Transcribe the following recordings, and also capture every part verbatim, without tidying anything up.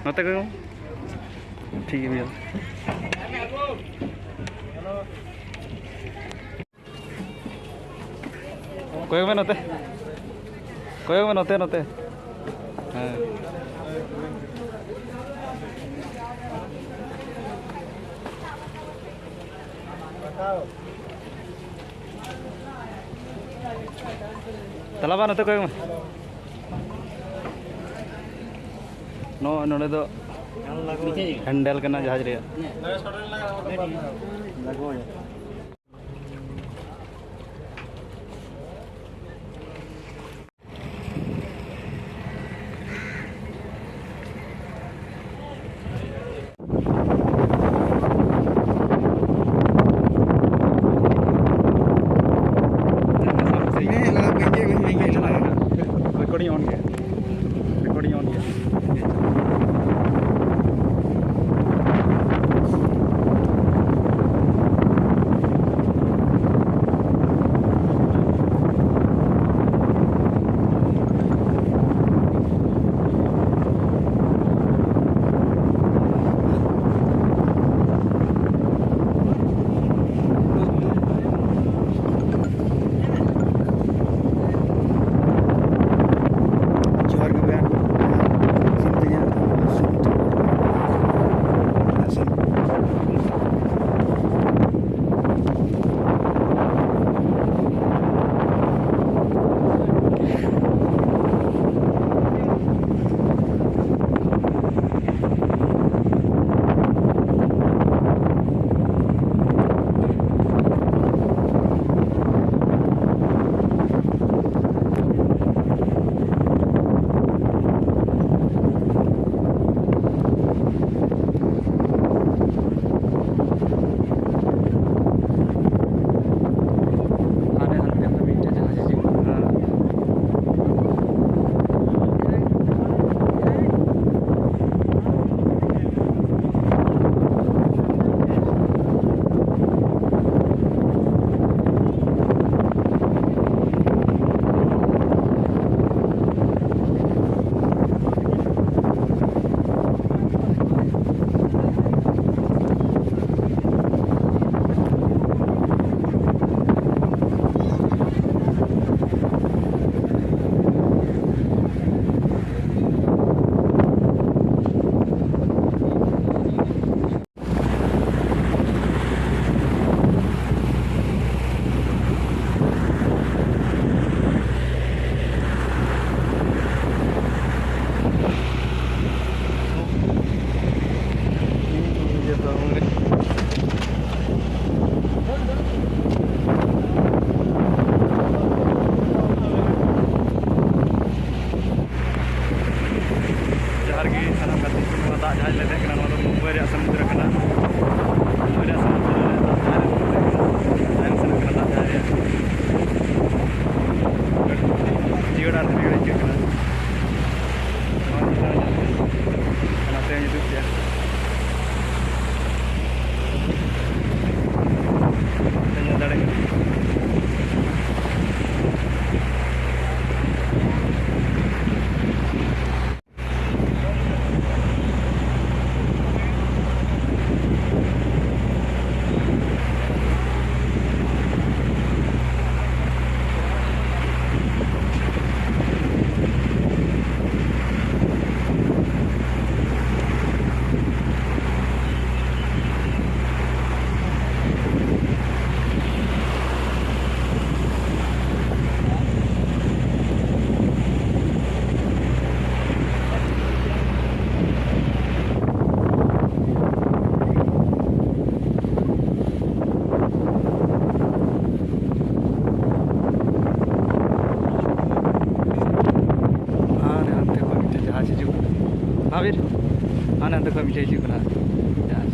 ᱱᱚᱛᱮ ᱠᱚᱭᱚᱜ ᱢᱮ᱾ ᱴᱷᱤᱠ ᱜᱮ ᱵᱩᱡᱷᱟᱹᱣ᱾ ᱠᱚᱭᱚᱜ ᱢᱮ ᱱᱚᱛᱮ, ᱠᱚᱭᱚᱜ ᱢᱮ ᱱᱚᱛᱮ, ᱱᱚᱛᱮ᱾ ᱦᱮᱸ᱾ ᱛᱟᱞᱟ ᱵᱟ ᱱᱚᱛᱮ ᱠᱚᱭᱚᱜ ᱢᱮ᱾ ᱱᱚᱜᱼᱚᱭ ᱱᱚᱰᱮ ᱫᱚ ᱦᱮᱱᱰᱮᱞ ᱠᱟᱱᱟ ᱡᱟᱦᱟᱡᱽ ᱨᱮᱭᱟᱜ᱾ ᱨᱮᱠᱚᱨᱰᱤᱝ ᱚᱱ ᱜᱮᱭᱟ, ᱨᱮᱠᱚᱨᱰᱤᱝ ᱚᱱ ᱜᱮᱭᱟ᱾ ᱥᱚᱢᱩᱫᱨᱚ ᱠᱟᱱᱟ᱾ ᱥᱚᱢᱩᱫᱨᱚ ᱥᱮᱱᱚᱜ ᱠᱟᱱᱟ, ᱫᱟᱜ ᱡᱟᱦᱟᱸ ᱨᱮ ᱥᱮᱱᱚᱜ ᱠᱟᱱᱟ, ᱫᱟᱜ ᱡᱟᱦᱟᱸ ᱨᱮ᱾ ᱡᱤᱭᱟᱹᱲ ᱟᱨ ᱦᱟᱹᱨᱭᱟᱹᱲ ᱟᱹᱭᱠᱟᱹᱜ ᱠᱟᱱᱟ᱾ ᱱᱚᱣᱟ ᱫᱚ ᱫᱟᱜ ᱧᱮᱞ ᱯᱮ᱾ ᱱᱚᱛᱮ ᱦᱚᱸᱧ ᱩᱫᱩᱜ ᱯᱮᱭᱟ᱾ ᱱᱚᱛᱮ ᱧᱮᱞ ᱫᱟᱲᱮᱭᱟᱜ ᱠᱟᱱᱟ᱾ ᱟᱨ ᱦᱟᱱᱛᱮ ᱠᱷᱚᱱ ᱢᱤᱫᱴᱮᱱ ᱡᱟᱦᱟᱡᱽ ᱦᱤᱡᱩᱜ ᱠᱟᱱᱟ᱾ ᱢᱟᱦᱟᱵᱤᱨ, ᱦᱟᱱᱮ ᱦᱟᱱᱛᱮ ᱠᱷᱚᱱ ᱢᱤᱫᱴᱮᱱ ᱦᱤᱡᱩᱜ ᱠᱟᱱᱟ ᱡᱟᱦᱟᱡᱽ᱾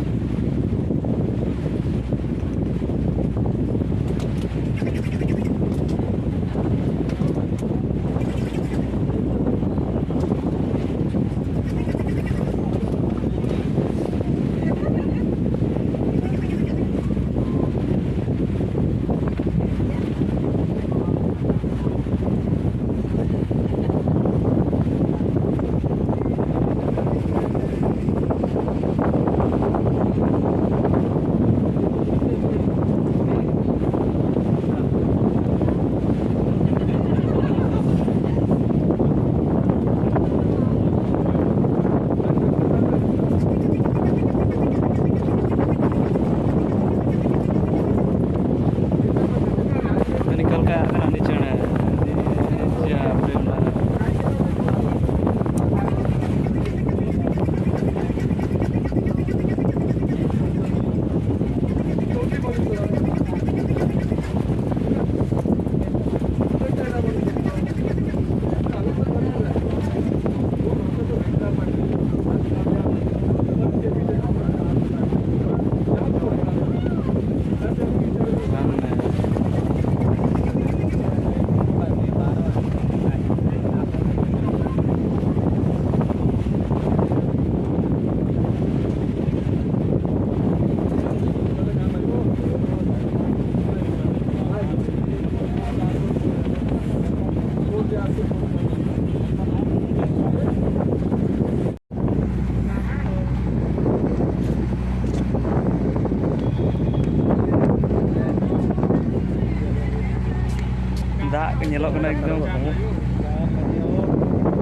ᱧᱮᱞᱚᱜ ᱠᱟᱱᱟ ᱮᱠᱫᱚᱢ᱾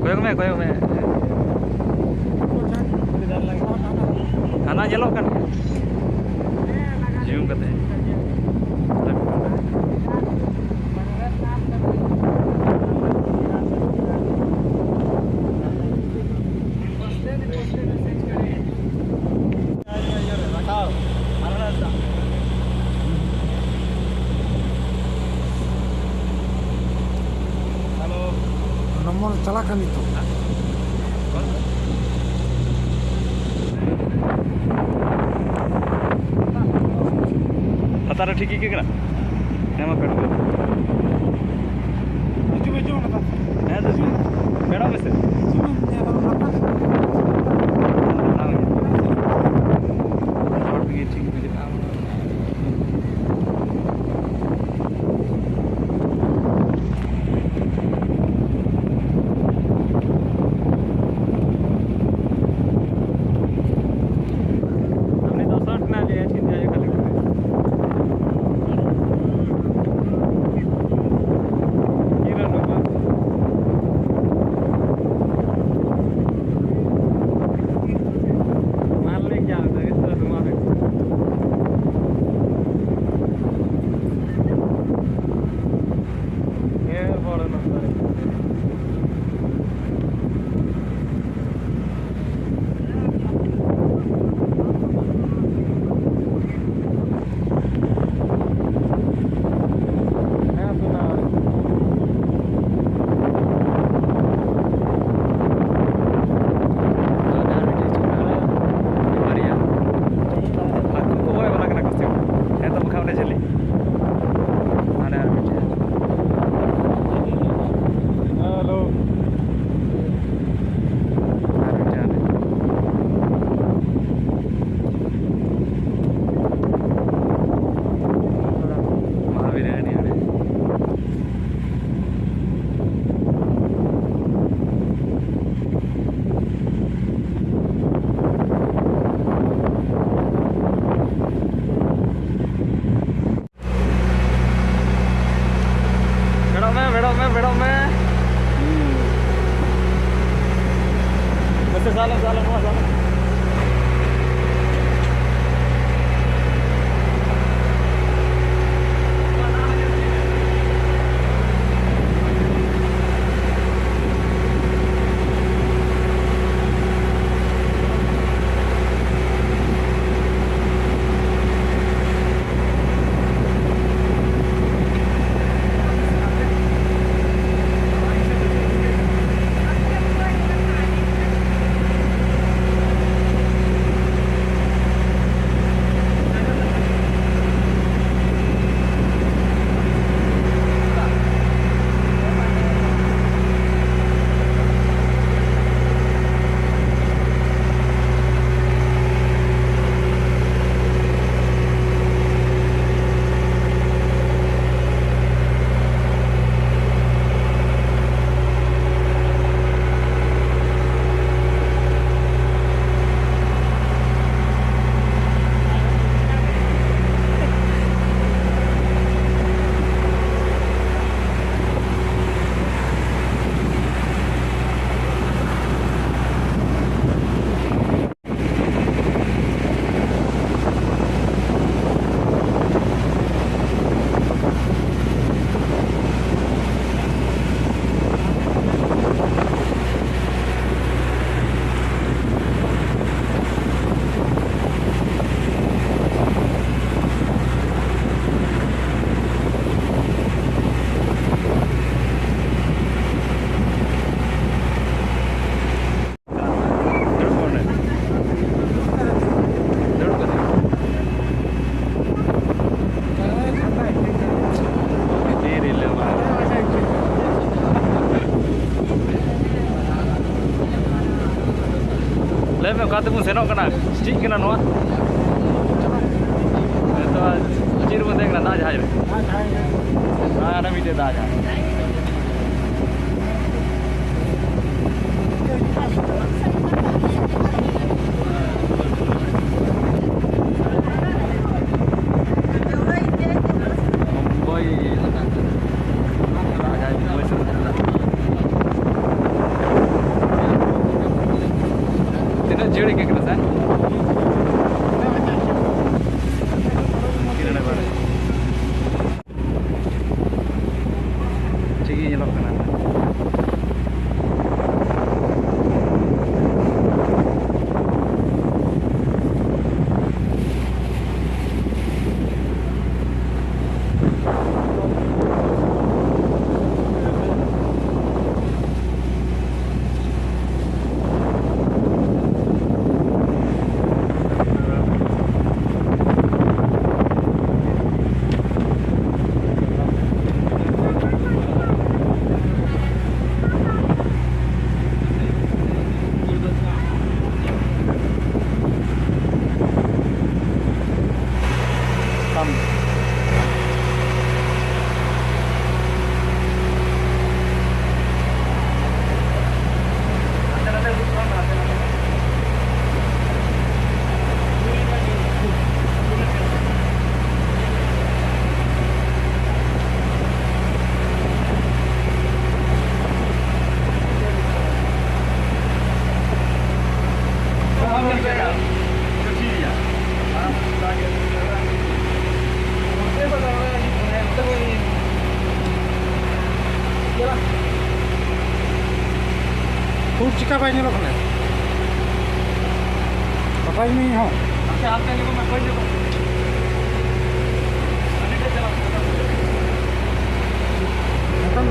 ᱠᱚᱭᱚᱜ ᱢᱮ, ᱠᱚᱭᱚᱜ ᱢᱮ᱾ ᱦᱟᱱᱟ ᱧᱮᱞᱚᱜ ᱠᱟᱱ ᱜᱮᱭᱟ᱾ ᱡᱩᱢ ᱠᱟᱛᱮ᱾ ᱱᱚᱢᱵᱚᱨ ᱪᱟᱞᱟᱜ ᱠᱟᱱ ᱱᱤᱛᱚᱜ᱾ ᱞᱟᱛᱟᱨ ᱨᱮ ᱴᱷᱤᱠ ᱟᱹᱭᱠᱟᱹᱜ ᱠᱟᱱᱟ? ᱦᱮᱸ, ᱢᱟ ᱯᱷᱮᱰᱚᱜ ᱢᱮ᱾ ᱦᱤᱡᱩᱜ ᱢᱮ, ᱦᱤᱡᱩᱜ ᱢᱮ, ᱞᱟᱛᱟᱨ᱾ ᱦᱮᱸ, ᱛᱚ, ᱯᱷᱮᱰᱚᱜ ᱢᱮᱥᱮ᱾ ᱦᱤᱡᱩᱜ ᱢᱮ, ᱞᱟᱛᱟᱨ᱾ ᱦᱚᱲ ᱛᱮᱜᱮ ᱴᱷᱤᱠ ᱵᱩᱡᱷᱟᱹᱜᱼᱟ᱾ ᱟᱢ ᱫᱚ ᱥᱚᱴ ᱱᱟ ᱞᱤᱭᱟ ᱪᱤᱱᱛᱟ ᱡᱮ ᱠᱷᱟᱞᱤ ᱠᱤᱨᱟ ᱱᱚᱢᱵᱚᱨ᱾ ᱵᱚᱱ ᱥᱮᱱᱚᱜ ᱠᱟᱱᱟ᱾ ᱪᱮᱫ ᱠᱟᱱᱟ ᱱᱚᱣᱟ? ᱱᱤᱛᱚᱜ ᱪᱮᱫ ᱨᱮᱵᱚᱱ ᱫᱮᱡ ᱠᱟᱱᱟ? ᱫᱟᱜ ᱡᱟᱦᱟᱡᱽ ᱨᱮ᱾ ᱟᱨ ᱢᱤᱫᱴᱮᱡ ᱫᱟᱜ ᱡᱟᱦᱟᱡᱽ᱾ ᱵᱳᱢᱵᱟᱭ ᱮᱞᱟᱠᱟ ᱠᱟᱱᱟ᱾ ᱫᱟᱜ ᱡᱟᱦᱟᱡᱽ ᱵᱳᱢᱵᱟᱭ ᱥᱮᱱᱚᱜ ᱠᱟᱱᱟ᱾ ᱛᱤᱱᱟᱹᱜ ᱡᱷᱟᱹᱞ ᱟᱹᱭᱠᱟᱹᱜ ᱠᱟᱱᱟ ᱥᱮ? ᱴᱷᱤᱠ ᱜᱮ ᱧᱮᱞᱚᱜ ᱠᱟᱱᱟ᱾ ᱩᱫ ᱪᱮᱠᱟ ᱵᱟᱭ ᱧᱮᱞᱚᱜ ᱠᱟᱱᱟ? ᱵᱟᱰᱟᱭ ᱢᱮ ᱤᱧ ᱦᱚᱸ᱾ ᱦᱟᱱᱛᱮ, ᱦᱟᱱᱛᱮ ᱧᱮᱞᱚᱜ ᱢᱮ, ᱚᱠᱚᱭ ᱧᱮᱞᱚᱜ ᱠᱟᱱᱟ? ᱦᱟᱹᱱᱤ ᱴᱷᱮᱱ ᱪᱟᱞᱟᱜ ᱢᱮ᱾ ᱱᱚᱝᱠᱟᱱ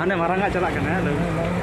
ᱚᱱᱮ ᱢᱟᱨᱟᱝ ᱟᱜ ᱪᱟᱞᱟᱜ ᱠᱟᱱᱟ, ᱦᱮᱸ, ᱞᱟᱹᱭ ᱢᱮ᱾